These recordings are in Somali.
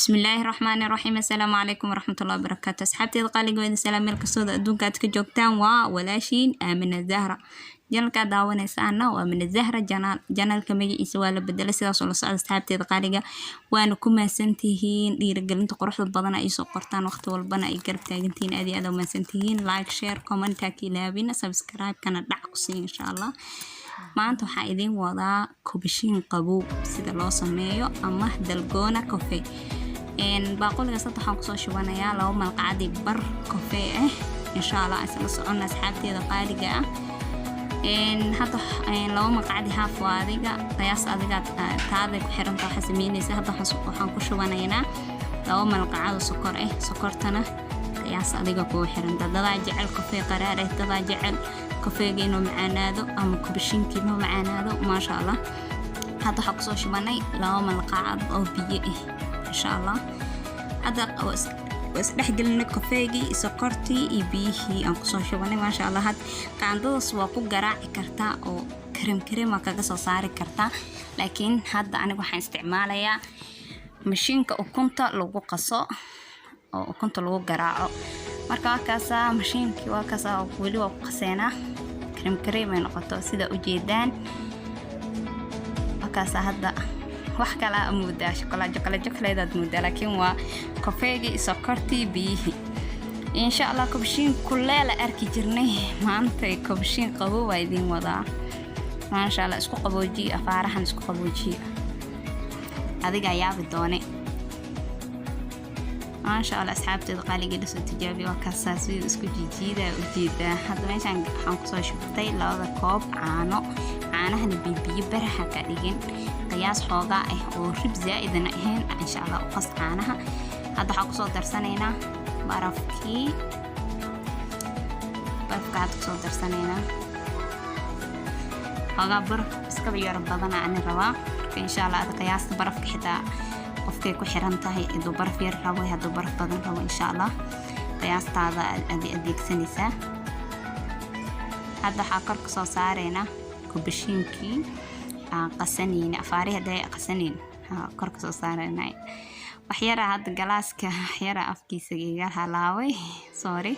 Bismillaahi raxmaani raxiim. Assalaamu calaykum waraxmatullahi wabarakaatu. Asxaabteeda qaaliga, waa idin salaam meel kastooda adduunka aad ka joogtaan. Waa walaashiin Aamina Zahra. Channelkaa daawanaysaana waa Aamina Zahra. Channelka magaciisa waa la bedelay, sidaas oo la socda, asxaabteeda qaaliga. Waana ku mahadsantihiin dhiirigelinta quruxda badan ay soo qortaan, waqti walbana ay garab taagantihiin. Aad iyo aad u mahadsantihiin. Like, share, comment ka ilaabina, subscribe-kana dhac ku sii, insha Allah. Maanta waxaa idiin wadaa kobashiin qabow sida loo sameeyo ama dalgona coffee. Baaquligaas hadda waxaan kusoo shubanayaa 2 malqacadii bar coffee ah, insha Allah. Isla soconna, asxaabteeda qaaliga ah. Hadda 2 malqacadii half waa adiga qiyaas, adiga taaday ku xiranta waxaa sameynaysa. Hadda waxaan ku shubanaynaa 2 malqacado sokor ah. Sokortana qiyaas adiga kugu xiranta. Dadaa jecel coffee qaraar ah, dadaa jecel coffeega inuu macaanaado ama kubashiinka inuu macaanaado, maasha Allah. Hadda waxaa kusoo shubanay 2 malqacad oo biyo ah, insha Allah. Hadda waa isdhexgelinay coffeegii, sokortii iyo biyihii aan kusoo shubanay, maasha Allah. Had qaandadaas waa ku garaaci kartaa oo kareem kareem waa kaga soo saari kartaa, laakiin hadda aniga waxaan isticmaalayaa mashiinka ukunta lagu qaso oo ukunta lagu garaaco. Marka waa kaasaa mashiinkii, waa kaasaa, weli waa ku qaseenaa, kareem kareem ay noqoto sida ujeedaan. Waa kaasaa. Hadda wax kalaa moodaa, chocolate aad moodaa, laakiin waa coffeegii, sokortii, biyihii, insha Allah. Kobshiin kuleela arki jirnay, maanta kobshiin qabow waa idiin wadaa, maasha Allah. Isku qaboojiye afaarahan, isku qaboojiye, adigaa yaabi doone, maasha Allah. Asxaabteeda qaaligii, lasoo tijaabiya. Waa kaasaa siduu isku jiijiidaa ujeedaa. Hadda meeshaan waxaan kusoo shubtay labada koob caano. Caanahana bibiyo baraha ka dhigin, qiyaas xoogaa ah oo rib zaa'idana ahayn, insha Allah. U qas caanaha. Hadda waxaan kusoo darsanaynaa barafkii. Barafka hadda kusoo darsanaynaa, xoogaa baraf iskaba yaro badana ani rabaa. Marka, insha Allah, ada qiyaasta barafka xitaa qofkay ku xiran tahay, hadduu baraf yar rabo, hadduu baraf badan rabo, insha Allah, qiyaastaada aad adeegsanaysaa. Hadda waxaa kor kasoo saaraynaa kubashiinkii aan qasanayni, afaari hadday qasanayn kor kasoo saaraynaa. Waxyara hadda galaaska waxyara afkiisa iga halaaway, sorry.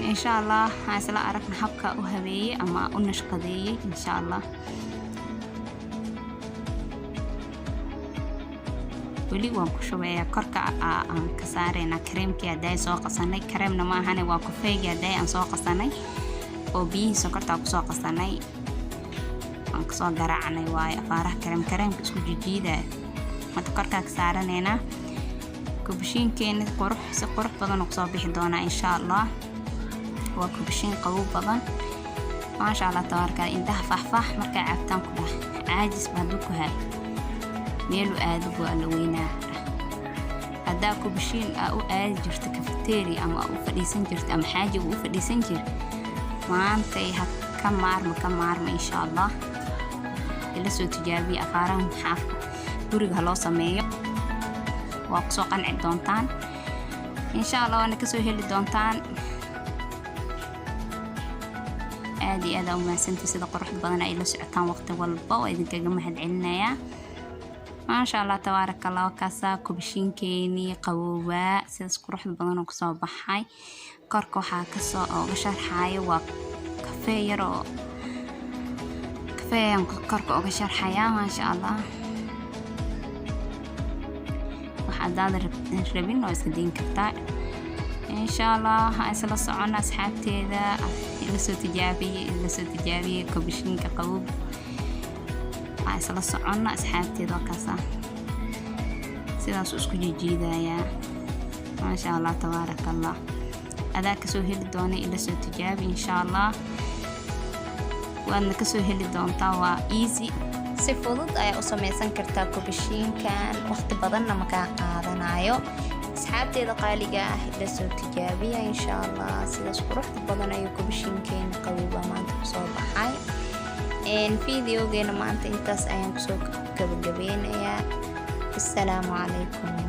Insha Allah, aan isla aragna habka u habeeyey ama u nashqadeeyey, insha Allah. Weli waan ku shubayaa. Korka aan ka saaraynaa kareemkii hadday soo qasanay. Kareemna ma ahane, waa coffeegii hadday aan soo qasanay oo biyihii sokorta kusoo qasanay, aan kasoo garaacnay waayo. Afaaraha kareem kareemka isku jijiidaya hadda korkaa ka saaranaynaa. Kubashiinkeena qurux, si qurux badan kusoo bixi doonaa, insha Allah. Waa kubashiin qabow badan, maasha Allah, tabaaraka. Indhaha faxfax markay cabtaan ku dhah, caajis ba hadduu ku haay, meelu aado waa la weynaa. Haddaa kubashiin aa u aadi jirto cafeteria ama u fadhiisan jirto ama xaajiga u fadhiisan jir, maantay ha ka maarma, ka maarma, insha Allah. Ila soo tijaabiya afaaraha xaafka guriga ha loo sameeyo. Waa kusoo qanci doontaan, insha Allah, waana kasoo heli doontaan. Aad iyo aad aa u mahadsantii sida quruxda badan ay la socotaan waqti walba, waa idinkaga mahad celinayaa, maasha Allah, tabaaraka Allah. Kaasaa kubashiinkeenii qaboobaa, sidaas quruxda badan oo kusoo baxay. Korka waxaa kasoo ooga sharxayo waa coffee yar oo coffee ayaan korka uga sharxayaa, maasha Allah. Wax hadaadan rabin waa iska dayn kartaa, insha Allah. Ha isla socona, asxaabteeda. Ila soo tijaabiyey, ila soo tijaabiyey kobashiinka qabow. Ha isla socona, asxaabteeda. Waa kaasa, sidaas isku jijiidayaa, maasha Allah, tabaaraka Allah. Adaa kasoo heli doona, ila soo tijaabi, insha Allah, waadna kasoo heli doontaa. Waa easy, si fudud ayaa u samaysan kartaa kobashiinkan, waqti badanna makaa qaadanayo. Asxaabteeda qaaliga ah, ila soo tijaabiya, insha Allah. Sidaas quruxda badan ayuu kobashiinkeena qabowba maanta kusoo baxay. Videogeena maanta intaas ayaan kusoo gabagabeynayaa. Asalaamu calaykum.